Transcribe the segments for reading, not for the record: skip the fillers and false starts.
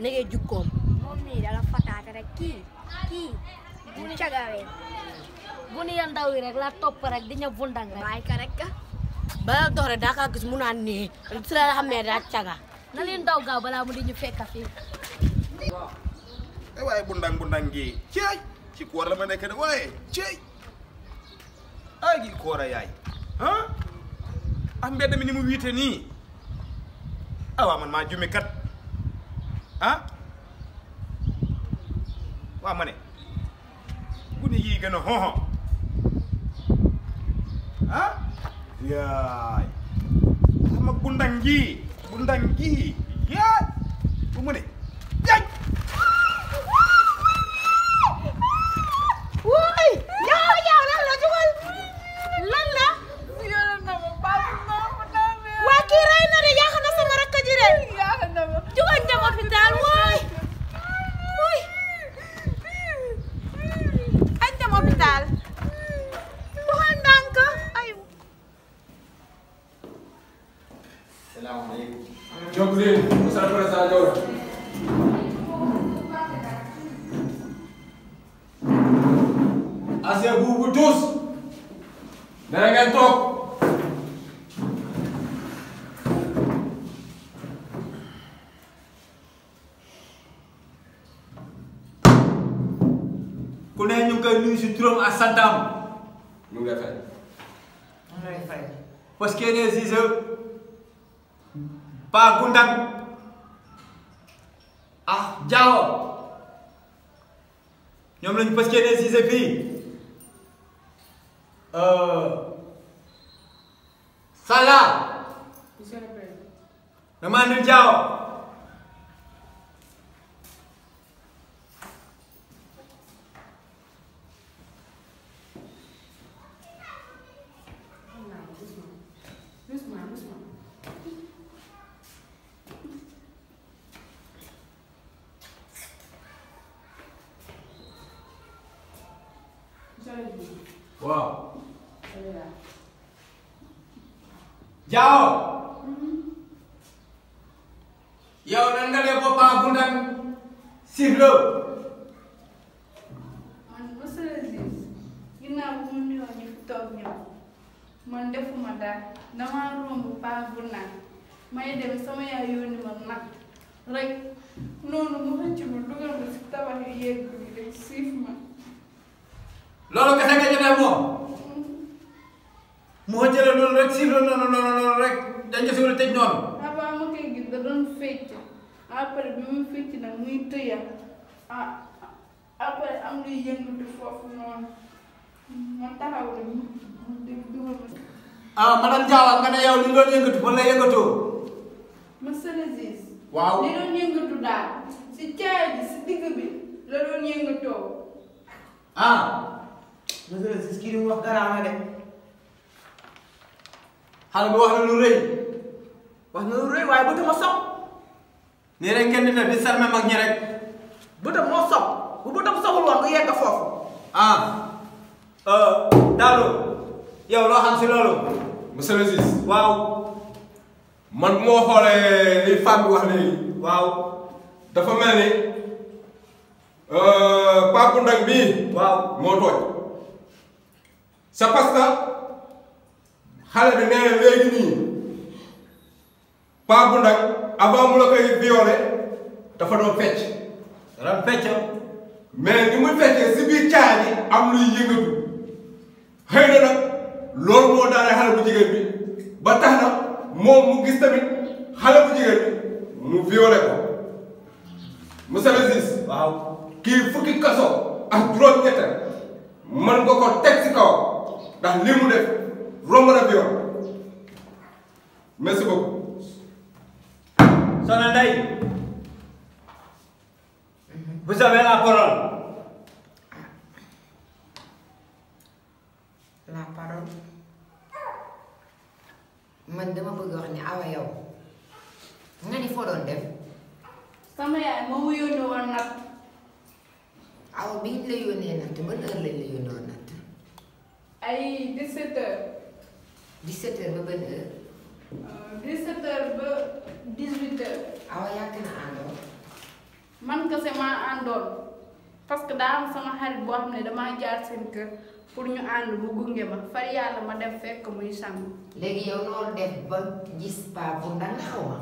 nege jukkoom moom nii dala fataate rek kii bu cagawee bu ni ya ndaw yi rek la topp rek di ña vundang rek bàyyi ka rek ka bala dox rek daa kaa gis mu naan nii si la xam ne daa caga na leen daw gaaw balaa mu di ñu fekk fii waaye bundang gi ceey ci koor la ma nekk de waaye ceey ay gi koor a yaay ah mbedd mi ni mu wiite nii waaw man maa jumi kat waaw ma ne gune yii gën a xooxo yaay sama bundang gi yaay bu mu ne yaay wuy yow lan la jugal lan la waa kii rey na de yàq na sama rakk ji de jugal dem hôpital waay wuy añ dem hôpital waxal ndànk ay salaamaaleykum. jóg leen Moussa Président Diaw la. Assez vous tous. dana ngeen toog. ku ne ñu ngi koy nuyu si turam ak santam. ñu ngi lay fay. ñu lay fay parce que ne si sa Pa Gundang ah Diaw ñoom lañu parce que ne si sa fii Sala dama andil Diaw waaw Diaw yow nan nga def ba Pa Gundang siflo man monsieur le juge ginnaaw bu mu nuyoo ñu fi toog ñëw man defuma dara dama romb Pa Gundang may dem sama yaay yónni ma nag rek noonu mu xëcc ma dugal ma si tabax yu yegg bi rek siif ma loolu kese nga jotee moom moo jëlee noonu rek siflo noonu rek dañ ko si war a tëj noonu avant ma koy gis da doon fecc après bi mu fecc nag muy tëya après am luy yëngatu foofu noonu ma taxaw rek mu dugal ma madame Diaw nga ne yow li doon yëngatu fan la yëngatoo monsieur le juge waaw li doon yëngatu daal si caay ji si digg bi la doon yëngatoo monsieur le juge kii di mu wax garaaw na de xale bi wax na lu rëy waaye bëtama sob nii rek ngeen di def di salme mag ñi rek bëtam moo sob bu bëtam sobul woon du yegg foofu Daalo yow loo xam si loolu monsieur le juge waaw man bu ma xoolee li femme bi wax léegi waaw dafa mel ni Pa Gundang bii waaw moo tooñ c'est parce que xale bi nee na léegi nii Pa Gundang avant mu la koy violé dafa doon fecc ran fecc mais ni muy feccee si biir caaya ji am luy yëngatu xëy na nag loolu moo daanee xale bu jigéen bi ba tax na moom mu gis tamit xale bu jigéen bi mu violé ko monsieur le juge waaw kii fukki kaso ak juróom-ñett mën nga ko teg si kaw ndax li mu def romb na viol merci beaucoup. Soxna Ndeye vous avez la parole. la parole man dama bëgg wax ni awa yow nga ni foo doon def sama yaay moo mu yónni woon nag awa bi ñu la yónnee natt ban heure lañ la yónnee woon natt ay 17 heures 17 heures ba ban heure 17 heures ba 18 heures awa yàgg na àndoo man kese maa àndoon parce que daa am sama xarit boo xam ne damaa jaar seen kër pour ñu ànd bu gunge ma far yàlla ma dem fekk muy sangu. léegi yow loolu def ba gis paa bu ndang xaw ma.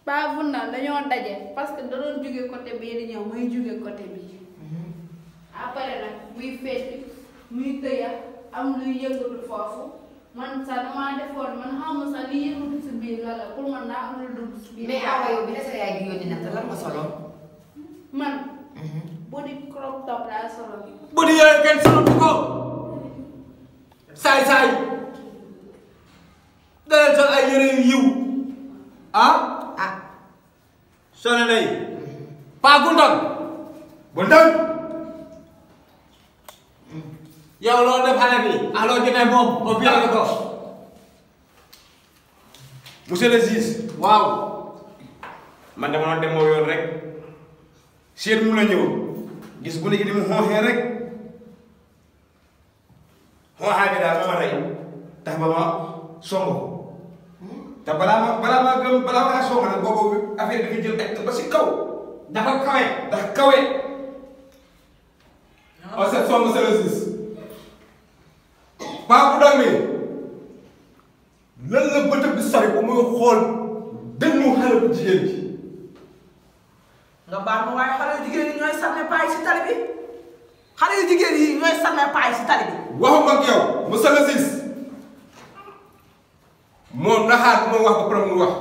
paa bu ndang dañoo daje parce que da doon jóge côté bii di ñëw muy jóge côté bii. après nag muy feeti muy tëya am luy yëngatu foofu man sax damaa defoon man xam nga sax li yëngatu si biir la la pour man daa am lu dugg si biir. mais awa yow bi la sa yaay gi yónni nag lan nga solo. man. body crop top laa solo. body yooyu kenn solo ko saay dana sol ay yére yu yiw ah sone nay paa gundang yow loolu def xale bi loo jotee moom o violé ko monsieur le juge waaw man dama doon dem moo yoon rek seet mu la ñëw gis gune gi di mu xooxee rek xooxaa bi daal ma rey tax ba ma songo te balaa ma songo nag boobu affaire bi nga jël ba si kaw dafa kawe ndax kawe en cette forme c'est le 6 paa bu dang mi lan la bëtëb di sori ba muy xool dënnu xale bu jigéen ji nga baal ma waaye xale yu jigéen yi ñooy sànne paay si tali bi xale yu jigéen yi ñooy sànne paay si tali bi waxuma ak yow monsieur le 6 moom na xaar bu ma wax ba pare mu wax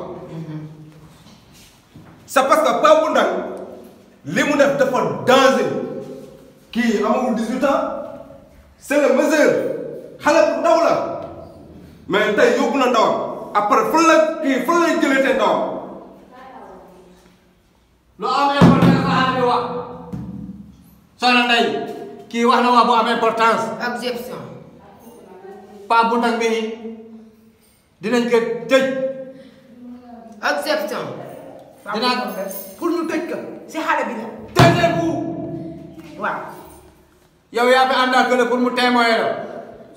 c'est parce que paa bu ndang li mu def dafa danger kii amagul 18 ans c'est le mesure xale bu ndaw la mais tey yóbbu na ndawam après fan la jëlee tey ndawam lu am importance la xale bi wax soxna Ndeye kii wax na wax bu am importance objection. paa bu ndang bi dinañ ko tëj objection. dinaa pour ñu tëj ko si xale bi la. tëjee bu waaw. yow yaa fi ànd ak kële pour mu témoigner la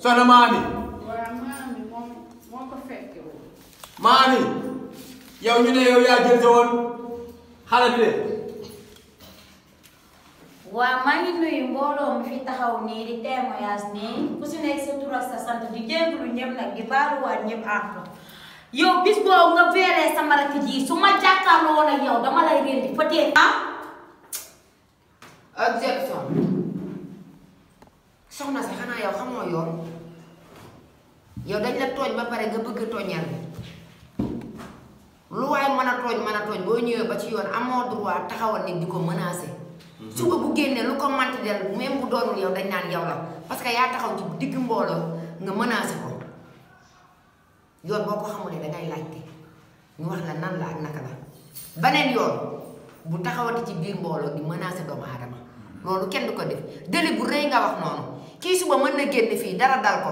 soxna Maami waaw maami moom moo ko fekke woon. Maami yow ñu ne yow yaa jël sa woon xale bi de waaw maa ngi nuyu mbooloo mi fi taxaw nii di témoignage nii ku si nekk sa tur ak sa sant di jégalu ñëpp nag di baaluwaat ñëpp àq yow bis boobu nga veeree sama rakk ji su ma jàkkaarloo woon ak yow dama lay rendi peut-être objection. soxna si xanaa yow xamoo yoon yow dañ la tooñ ba pare nga bëgg tooñal lu waay mën a tooñ boo ñëwee ba ci yoon amoo droit taxawal nit di ko menacer. suba bu génnee lu ko manti del même bu doonul yow dañ naan yow la parce que yaa taxaw ci digg mbooloo nga menacer ko yoon boo ko xamulee dangay laajte ñu wax la nan la ak naka la beneen yoon bu taxawati ci biir mbooloo di menacer doomu aadama loolu kenn du ko def délit bu rëy nga wax noonu kii suba mën na génn fii dara dal ko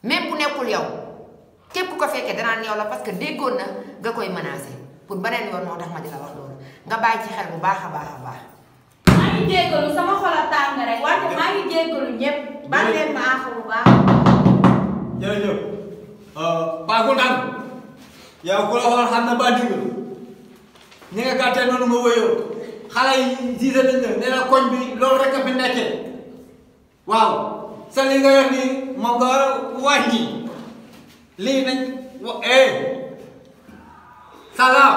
même bu nekkul yow képp ku ko fekkee danaan yow la parce que déggoon na nga koy menacer pour beneen yoon moo tax ma di la wax loolu nga bàyyi ci xel bu baax a baax a baax. maa ngi jéggalu sama xol a tàng rek wante maa ngi jéggalu ñëpp baal leen ma àq bu baax. jërëjëf paa gu ndang yow ku la xool xam na ba digg ñi nga gàttee noonu ma wëyoo xale yi jiite nañ la nee na koñ bi loolu rek a fi nekkee waaw sa li nga yor nii moom nga war a wàññi lii nañ salaam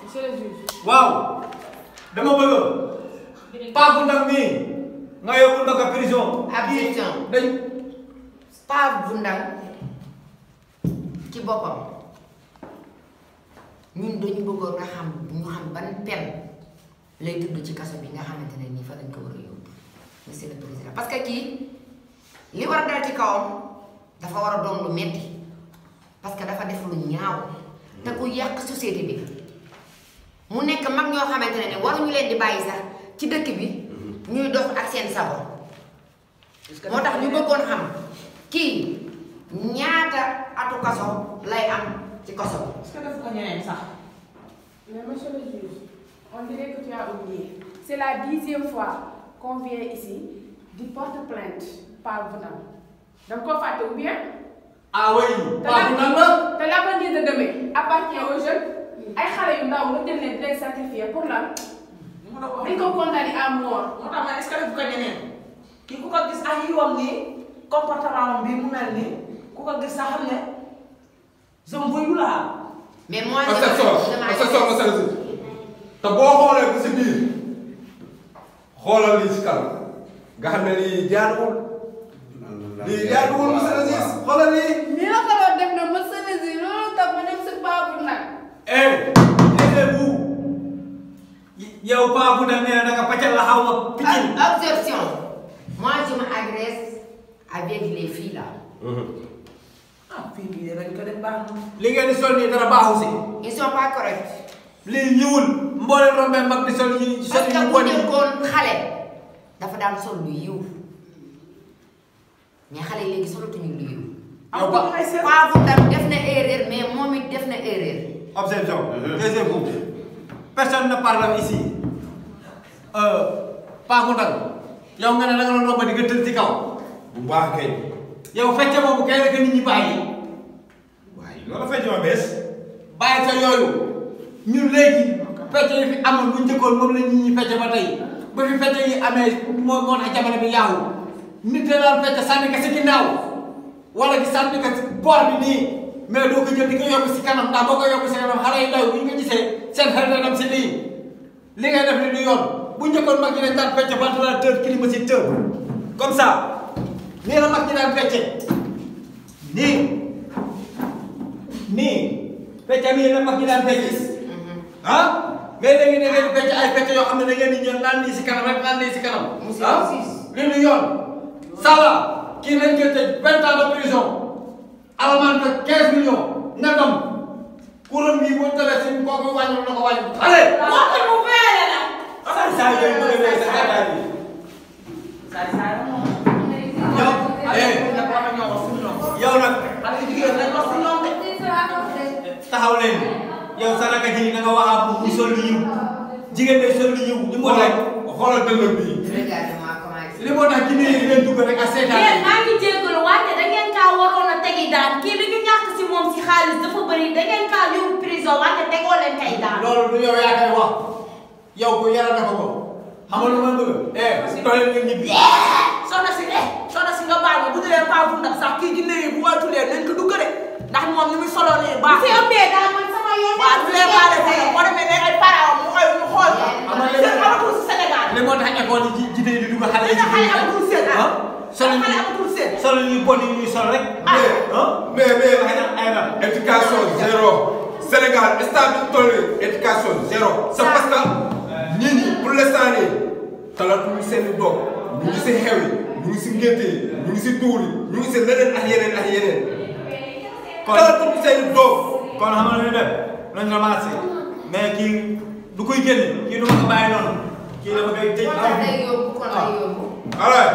monsieur le juge. waaw dama bëgg paa gu ndang mii nga yóbbu na ko prison objection. dañ paa bu ndang ci boppam ñun dañu bëggoon nga xam ñu xam ban pen lay tudd ci kaso bi nga xamante ne nii fa lañ ko war a yóbbu monsieur le président parce que kii li war a dal ci kawam dafa war a doon lu metti parce que dafa def lu ñaaw te ku yàq société bi mu nekk mag ñoo xamante ne ni waruñu leen di bàyyi sax ci dëkk bi ñuy dox ak seen sago moo tax ñu bëggoon xam kii ñaata atu kaso lay am ci kaso bi. est-ce que def ko ñeneen sax. Mais monsieur le juge, on dirait que tu as oublié. C'est la 10e fois qu'on vient ici de porter plainte par Bounam. Donc, on fait ou bien? ah oui paa gu ndang la Te l'avenir de demain appartient aux jeunes. Ay xale yu ndaw nga dem leen di leen sacrifier pour lan. dañ ko condamné à mort. moo tax ma est-ce que def ko ñeneen kii ku ko gis ak yiwam nii comportement bi mu mel nii ku ko gis sax xam ne je me voyou là. mais moi accessoire te boo xoolee ba si biir xoolal lii si kanam nga xam ne lii jaaduwul monsieur le juge xoolal lii. nii la ko doon def na monsieur le juge loolu tax ma dem si baabu nag. bu yow paa bu ne nee na nga pàccal la xaw ma pikin. Objection. Moi je m'agresse avec les filles là. ah fii bii dañ ko def baax na. li ngeen di sol nii dara baaxu si. Ils sont pas corrects. lii ñëwul mbooleem rombee mag di sol yi sol parce que yi bu njëkkoon xale dafa daan sol lu yiw mais xale yi léegi solatuñu lu yiw. yow ba Paa bu tam def na erreur mais moom it def na erreur. observation. deuxième groupe. Personne ne parle ici. Paa bu ndaw yow nga ne da nga doon romb di nga tëdd ci kaw. bu baax kay. yow fecce boobu kay la ko nit ñi bàyyi. waaye loolu fecc ma bees. bàyyi sa yooyu ñun léegi fecce yi fi amoon bu njëkkoon moom la nit ñi fecce ba tey ba fi fecce yi amee moo tax jamono bi yaawu nit da daan fecce sànni ko si ginnaaw wala di sànni ko si boor bi nii mais doo ko jël di ko yóbbu si kanam ndax boo ko yóbbu si kanam xale yu ndaw bu ñu ko gisee seen xel day dem si lii li ngay def ni du yoon bu njëkkoon mag ñi dañ daan fecce ventilateur climatiseur comme ça nii la mag ñi daan fecce nii fecce mii la mag ñi daan fecce ah mais léegi da ngeen di fecce ay fecce yoo xam ne da ngeen di ñëw naan nii si kanam rek naan nii si kanam ah lii du yoon Sala kii nañ ko tëj 20 ans de prison alamaan ko 15 millions ndagam kuréel bii boo tawee si kooku wàññi na ko wàññi allez moo ko mu feere la. saa yooyu bëgg a dee sa gàttaay bi yow nag xale yu jigéen dañ wax si ñoom de. taxaw leen yow Saraka ji da nga wax bu sol lu yiw jigéen day sol lu yiw li moo tax xoolal dënn bii. Regarde-moi comment li moo tax ci biir yi ngeen dugg rek ak seetaan yéen maa ngi jégalu wante da ngeen kaa waroon a tegi daan kii li ñu ñàkk si moom si xaalis dafa bëri da ngeen kaa yóbbu prison wante tegoo leen kay daan. loolu du yow yaa koy wax yow ko yara na ko ko xam nga lu ma bëgg doole nga ñibbi soxna si nga baal ma bu dee Paa bu ndax sax kii jinne yi bu waytulee nañ ko dugg de ndax moom ni muy soloo nee baax. fi ëmbee daal man sama yoon. waaw bu lee baale fee boo demee ne ay parents mu koy ñu xool ko. seen amatul si Sénégal. li moo tax école yi ji di dugg xale yi xale amatul seen ah. solo xale amatul seen. solo yu bon yi ñuy sol rek mais éducation zéro Sénégal instant bi toll éducation zéro c'est parce que nit ñi pour l'instant nii talatuñu seen i doom ñu ngi si xew yi ñu ngi si ngénte yi ñu ngi si tuur yi ñu ngi si leneen ak yeneen talatuñu seen i doom kon xam nga lu ñu def nañ ramassé mais kii du koy génne kii du ma ko bàyyi noonu kii dama koy tëj day yóbbu kon day yóbbu. alors